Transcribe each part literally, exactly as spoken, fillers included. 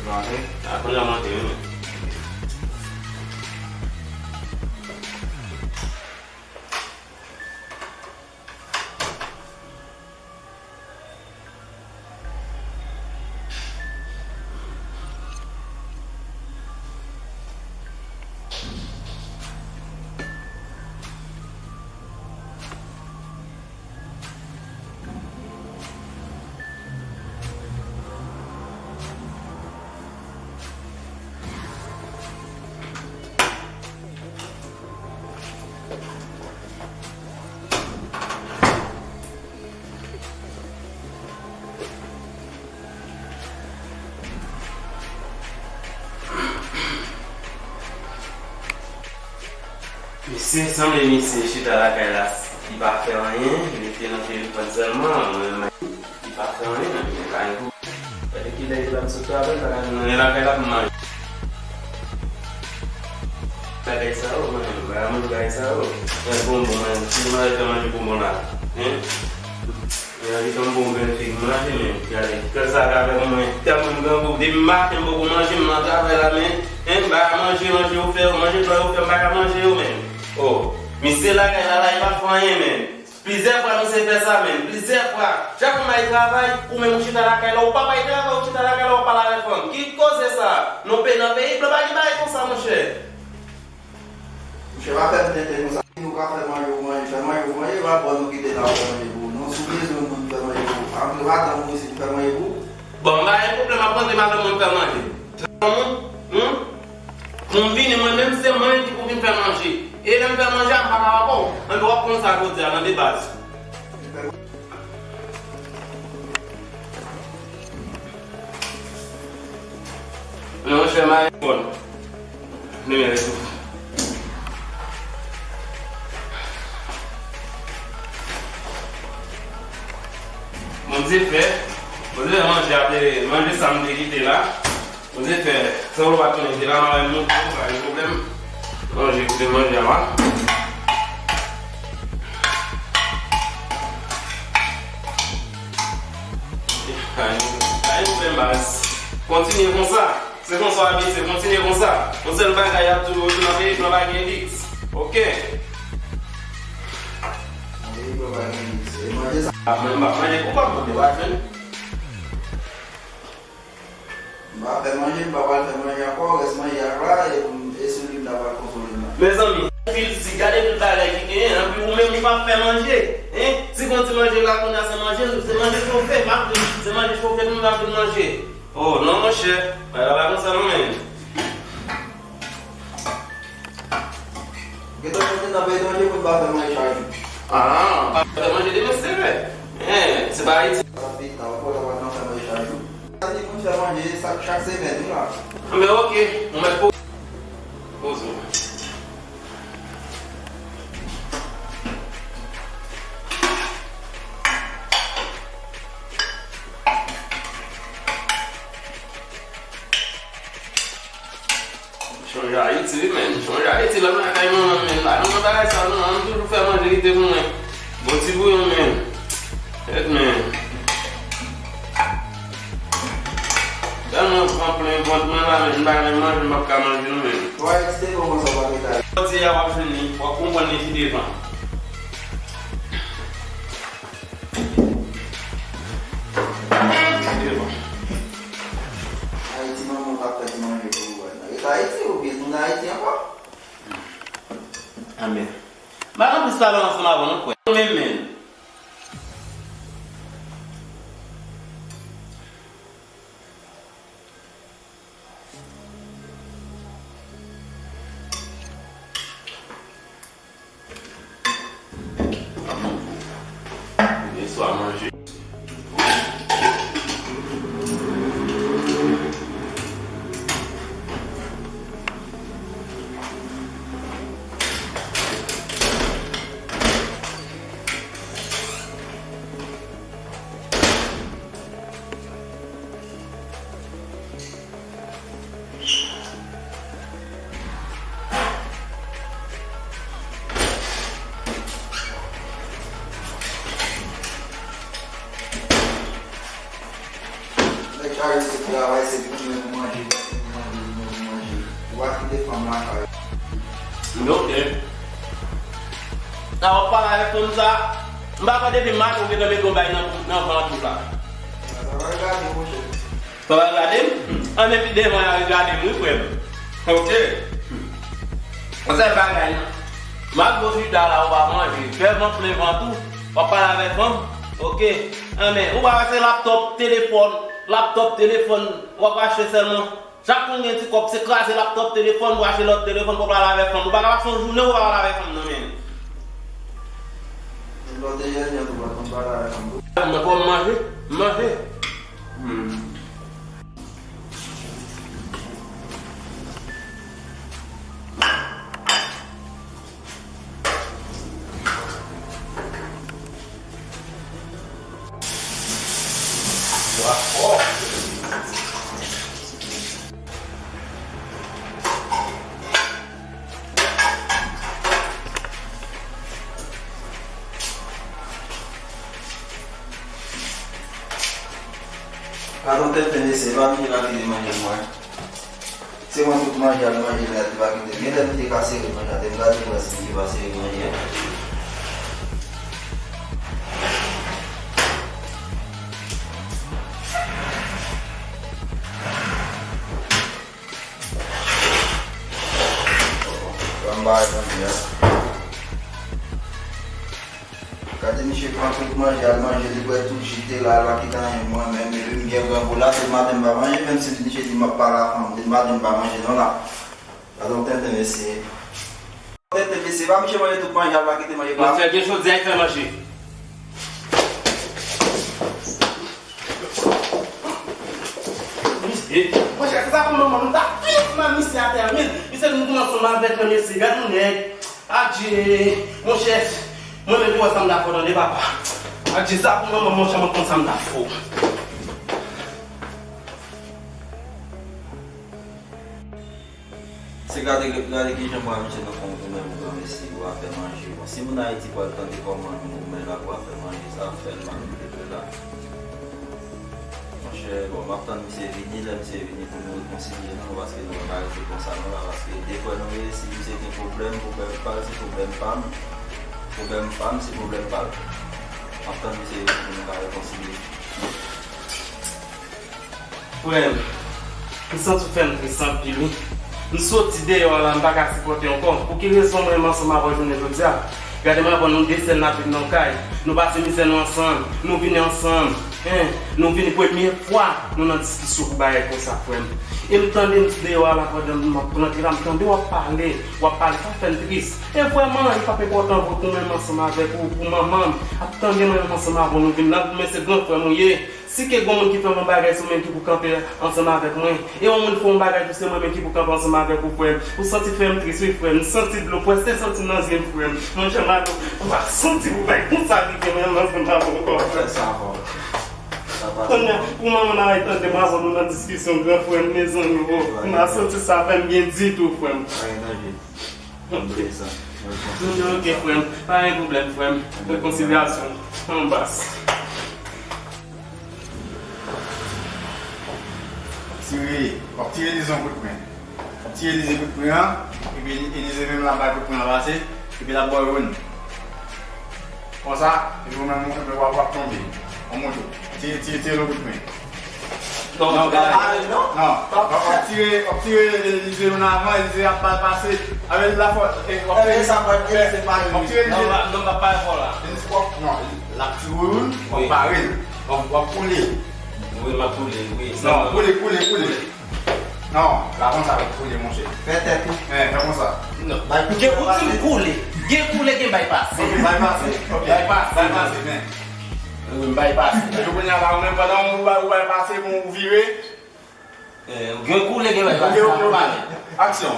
Aprann a manje, wi, men. Misye sanble misye chita lakay la, li pa fè anyen, li rete nan telefòn sèlman, mwen menm, li pa fè anyen, li pa gen pou. Gade kilè li pral sot travay, li pa ka jwenn anyen lakay la pou manje. Bagay sa yo, mwen menm, pa ka manje bagay sa yo. Fè bonbon, mwen, si mwen fè manje bonbon la, hein? Mwen anvi tann bon grenn fig manje, men gade, kè sa ka fè mwen tèlman grangou. Depi maten m poko manje, m nan travay la, men, en, m pa ka manje, manje yo fè yo, manje blan yo fè, m pa ka manje yo, men. Oh, misye lakay la, la, li pa fè anyen, men. Plizyè fwa misye fè sa, men. Plizyè fwa. Chak mwen bay travay, ou menm ou chita lakay la, ou pa bay travay, ou chita lakay la, ou pale avèk fanm. Ki koze sa? Non, pe nan peyi, blan pa gen bagay konsa, monchè. Monchè, pa fè m tenten konsa. Si nou ka fè manje, ou manje, fè manje, ou manje, pa bon nou kite la, ou fè manje pou ou. Non, si w bezwen moun fè manje pou ou. Antre, pa tann moun isit pou fè manje pou ou. Bon, m pa gen pwoblèm, ap antre, pa tann moun fè manje. Tann moun, hmm? Pou m vini, mwen menm, se mwen ki pou vin fè manje. E lè m fè manje a, m pa ka pa ba w. Ann, w ap konn sa jodi a, nan de baz. Men monchè, m a fòn. Li menm tou. Bondye fè, Bondye fè manje a te, manje sa m te kite la. Bondye fè, san ou pa tounen, se la, m a monte, pa gen pwoblèm. Manje, koute manje a. Pa gen pwoblèm, baz. Kontinye konsa. Se konsa w abitye, kontinye konsa. Yon sèl bagay y ap di w, retoun nan peyi, blan pa gen liks. Oke. Nan peyi, blan pa gen liks. E manje sa. Ap manje, m ap manje, ou p ap manje, w a jwenn. M pa fè manje, m pa pral fè manje ankò, rès manje a la, e, e sou li m ta pral konsole m nan. Mezanmi, anpil si, gade tout bagay ki genyen, anpi ou menm ou pa fè manje, hein? Si gon ti manje la, kounye a se manje, se manje chofe, m ap vin, se manje chofe pou m ap vin manje. Oh, non, monchè, bagay la pa konsa non, men. Gentan mete nan peyi etranje pou n pa fè manje chak jou. Ah, pa fè manje demen se vre. Eh, se pa Ayiti. Sa vit, nan pòt la pa nan fè manje chak jou. Sa di moun fè manje sa chak semèn, wi la. Anben, oke, ou mèt po-, poze w. Chonje Ayiti, wi, men. Chonje Ayiti, lè m lakay manman m, men. Pa nan bagay sa, non. Manman m toujou fè manje kite pou mwen. Bon ti bouyon, men. Tèt, men. Tèlman van plen vant mwen la, men. M pa ka menm manje, m p ap ka manje, non, men. Wa, Ayiti te bon konsa, w pa te ka. Jodi a, w ap jwenn li, w ap konprann li pi devan. Ayiti, manman w t ap fè ti manje pou ou wè. Nan rete Ayiti, oubyen nou nan Ayiti ankò? Amèn. M pa nan plis pale ansanm avè w non, frè. Ou menm menm. Byen swa manje. Ok. Sa w ap pale avèk fanm sa, m pa kwè depi maten ou gentan mete yon bagay nan, nan vant ou la. Sa va gade, monchè. Sa va gade m? An, men pi devan y a regade m, wi, frè m. Ok. Yon sèl bagay, non. Malgre w chita la, ou pa manje. Fè vant plen vant ou, w ap pale avèk fanm. Ok. An, men, ou pa wè se laptòp, telefòn, laptòp, telefòn, w ap achte sèlman. Chak moun gen ti kòb, se kraze laptòp, telefòn, pou achte lòt telefòn, pou pale avèk fanm. Ou pa ka pase yon jounen ou pa pale avèk fanm nan, men. Lòt te jèn, jan tou, pa konn pale avèk fanm tou. Mwen, fò m manje, m manje. Hmm. Gadon tenten mesye, pa vini la ki te manje mwen. Se mwen tout manje al manje nèt, li pa kite m. Genlè m te ka sere manje a, te m gade pou wè si m te pa sere manje a. Ban m bay manje a. Gade misye pran tout manje, al manje, li bwè tout ji te la, li pa kite anyen pou mwen menm, epi m gen grangou la, se maten m pa manje, menm si misye di m ap pale a fanm, depi maten m pa manje non la. Gade yon tenten mesye. Tenten mesye, pa misye manje tout manje, al pa kite manje pa. Mesye, gen jodi a, fè manje. Monchè, se sa pou manman m ta pif nan misye atè a, men misye nou konn ansanm avèk mwen, mesye, gade yon nèg. Adje, monchè, mwen menm ki wè sa m ta fè w tande, papa. Adje, sa pou manman m, monchè, mwen konn sa m ta fè w. Se gade, gade kijan mwen misye nan fon goumen pou granmesi ou a fè manje. Bon, si moun Ayiti pral tande kòman nou goumen la pou a fè manje, sa ap fè l mal, m te fè la. Monchè, bon, m ap tann misye vini, lè misye vini pou nou rekonsilye nou, paske nou pa rete konsa non la, paske de fwa nou reyisi, misye gen pwoblèm, pwoblèm pa l, se pwoblèm pa m, pwoblèm pa m, se pwoblèm pa l. M ap tann misye vini pou nou ka rekonsilye. Frè m, m santi w fè m tris anpil, wi. M soti deyò a la, m pa ka sipòte ankò. Pou ki rezon mwen menm ansanm avè w jounen jodi a? Gade m avè w, nou de sèl n ap viv nan yon kay. Nou pase mizè nou ansanm, nou vini ansanm. Hein, nou vini premye fwa nou nan diskisyon pou bagay konsa, frè m. E m tande m deyò a la pandan m ap plante la, m tande w ap pale, w ap pale, sa fè m tris. E vrèman, li p ap enpòtan vre pou mwen menm ansanm avèk ou, pou manman m ap tande mwen menm ansanm avè w, nou vin la, men se gran frè m ou ye. Si ke gon moun ki fè m yon bagay, se ou menm ki pou kanpe ansanm avèk mwen. E yon moun fè yon bagay tou, se mwen menm ki pou kanpe ansanm avèk ou, frè m. Ou santi fè m tris, wi, frè m. M santi dlo prèske soti nan zye m, frè m. Monchè, m ap, m ap santi pou bay konsa rive menm ansanm avè w ankò, frè m. Fè sa ankò. Sa pa Kounye a, pou manman nan al tande m avè nou nan diskisyon, gran frè m, mezanmi, o. M ap santi sa fè m byen ditou, frè m. Pa gen danje. Mwen te sa. Mwen te sa. Ok, frè m. Pa gen pwoblèm, frè m. Rekonsilyasyon. Anbas. Tire, w ap tire Elize yon kout pwen. W ap tire Elize kout pwen an, epi Elize menm l ap bay kout pwen an pase, epi l ap ba w youn. Konsa, epi ou menm, ou, w ap, w ap tonbe. On moto. Tire, tire, tire lòt kout pwen. Non, non, pa pare, non. Non. W ap, w ap tire, w ap tire Elize youn avan, Elize ap pase. Avè la fò, e, w ap tire. Sa pa Elize, pa Elize. W ap tire Elize. Non, non, pa pare fò la. Elize, w ap, non, l ap tire youn, w ap pare l. W ap, w ap koule. Wi, m ap koule, wi. Non, koule, koule, koule. Non, la konsa, koule, monchè. Fè tèt ou. Eh, fè konsa. Non. Bay koule. Gen ou di m koule. Gen koule, gen bay pase. Ok, bay pase. Ok. Bay pase. Bay pase, men. Wi, m bay pase. Yo kounye a la, ou menm pandan ou bay, ou bay pase, bon, ou vire. Eh, gen koule, gen bay pase. Ok, ok, ok. Aksyon.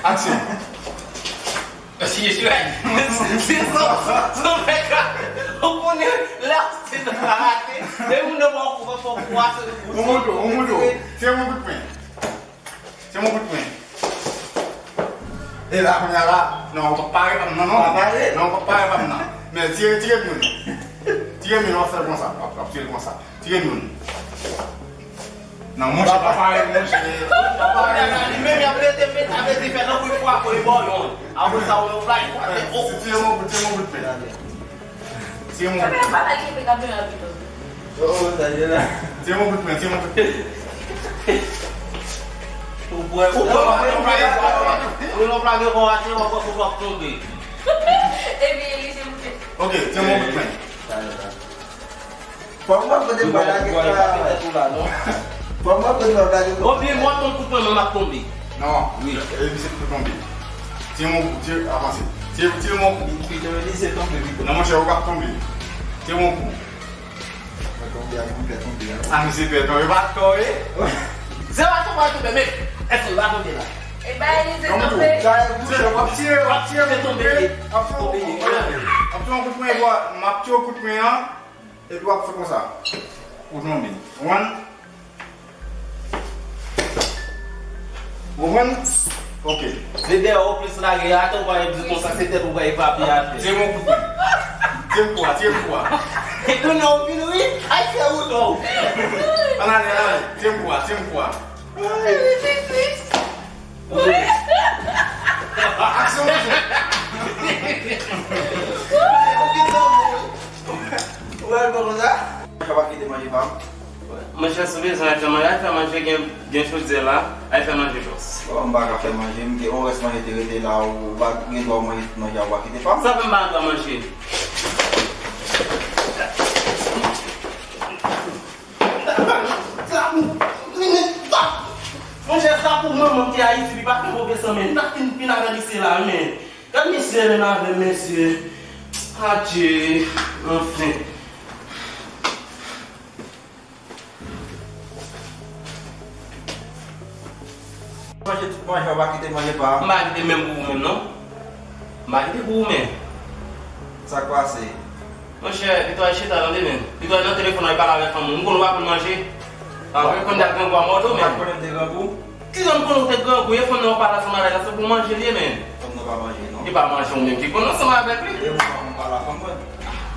Aksyon. Si, si, si, si, si, ou konnen, lè w se nan karate, e moun nan pa w konprann fò kwa se. On moto, on moto. Se yon kout pwen. Se yon kout pwen. E la, kounye a la, non, ou pa pare pa m, non, non. Pa pare. Non, ou pa pare pa m, non. Men tire, tire moun. Tire moun, w ap fè l konsa. W ap, w ap tire l konsa. Tire moun. Non, monchè, pa parèt, monchè. Pa parèt. Li menm y ap mete, mete, ap mete fè nan kou fwa pou li bò yon. Apre sa, ou yon flag, ou ap mete, oh. Tire yon bout, tire yon bout pen. Tire yon bout pen. Kamera pa la, li pe kamera pito. Oh, oh, sa ye la. Tire yon bout pen, tire yon bout pen. Ou bwè, ou bwè, ou bwè, ou bwè, ou yon flag, ou ap tonbe. Epi, li se mouche. Ok, tire yon bout pen. Sa ye la. Fò mwen kote m pa lage sa. Fò mwen kote m pa lage sa. Oubyen mwen konn kout mwen, mwen ap tonbe. Non, wi. E misye pou tonbe. Tire yon kou, tire, avanse. Tire, tire yon kou. Pito, misye tonbe, pito. Non, monchè, ou p ap tonbe. Tire yon kou. Mwen tonbe, a, mwen pè tonbe, a. A, misye pè tonbe, pa tonbe. Zè pa tonbe, tonbe, men. Èske l pa tonbe la? E ba Elize tonbe. Tire, w ap tire, w ap tire, w ap tire yon kout pwen. W ap tire yon kout pwen, w ap tire yon kout pwen an. Epi w ap fè konsa. Ou tonbe. Ou konprann? Ou konprann? Ok. Se dèyè w plis lage atè, ou pa di konsa, se tèt ou pa epapiye atè. Tire yon kout men. Tire kou a, tire kou a. E kounye a w vin ri, ay fè ou non. Ann ale, ann ale. Tire kou a, tire kou a. Aksyon, monchè. Ou wè l bon konsa? Sa pa kite manje pa m. Monchè, si w bezwen al fè manje, al fè manje, gen, gen chodyè la, al fè manje, bòs. Bon, m pa ka fè manje, m gen yon rès manje te rete la, ou pa gen dwa manje tout manje a, ou pa kite pa m. Sa fè m pa gen dwa manje? Monchè, sa pou manman m te Ayiti, li pa fè move san, men n ap fin, fin avè misye la, men. Gad misye menm avè m, mesye. Adje, anfen. Manje tout manje, ou pa kite manje pa. M pa kite menm pou ou menm, non. M pa kite pou ou menm. Sa k pase? Monchè, pito al chita tande, men. Pito al nan telefòn, al pale avèk fanm ou. M konn ou pa konn manje. Apre konn dat grangou a mòde w, men. Ou pa konnen m te grangou? Kijan m konnen w te grangou? E fanm nan w pale ansanm avè l la, se pou manje li ye, men. Fanm nan pa manje, non. E pa manje w menm ki konn ansanm avèk li. E mwen pa konn pale a fanm mwen.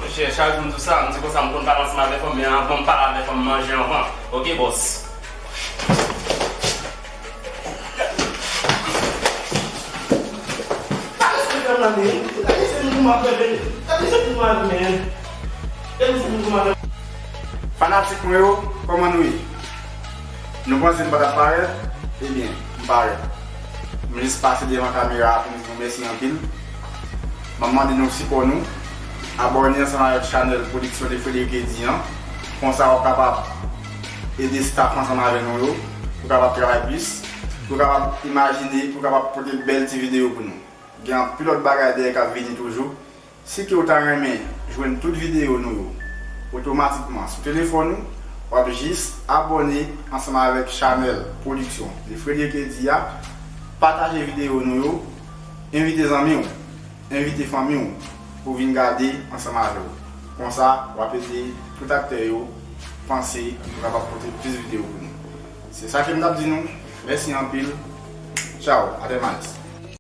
Monchè, chak jou m di w sa, m di konsa m konn pale ansanm avèk fanm, men anvan m pale avèk fanm, m manje anvan. Oke, bòs. Fanatik mwen yo, kòman nou ye? Nou panse m pa t ap parèt? Ebyen, m parèt. M jis pase devan kamera a pou m di nou mèsi anpil. M ap mande nou sipò nou. Abòne ansanm avèk chanèl pwodiksyon de Frederick Eddy an. Konsa w ap kapab ede staff ansanm avè nou yo, pou kapab travay plis, pou kapab imajine, pou kapab pote bèl ti videyo pou nou. Gen anpil lòt bagay dèyè k ap vini toujou. Si ke w ta renmen jwenn tout videyo nou yo otomatikman sou telefòn ou, w ap jis abòne ansanm avèk chanèl pwodiksyon de Frederick Eddy a, pataje videyo nou yo, envite zanmi w, envite fanmi w pou vin gade ansanm avè w. Konsa, w ap ede tout aktè yo panse pou kapab pote plis videyo pou nou. Se sa ke m t ap di nou. Mèsi anpil. Tchaw, a demain.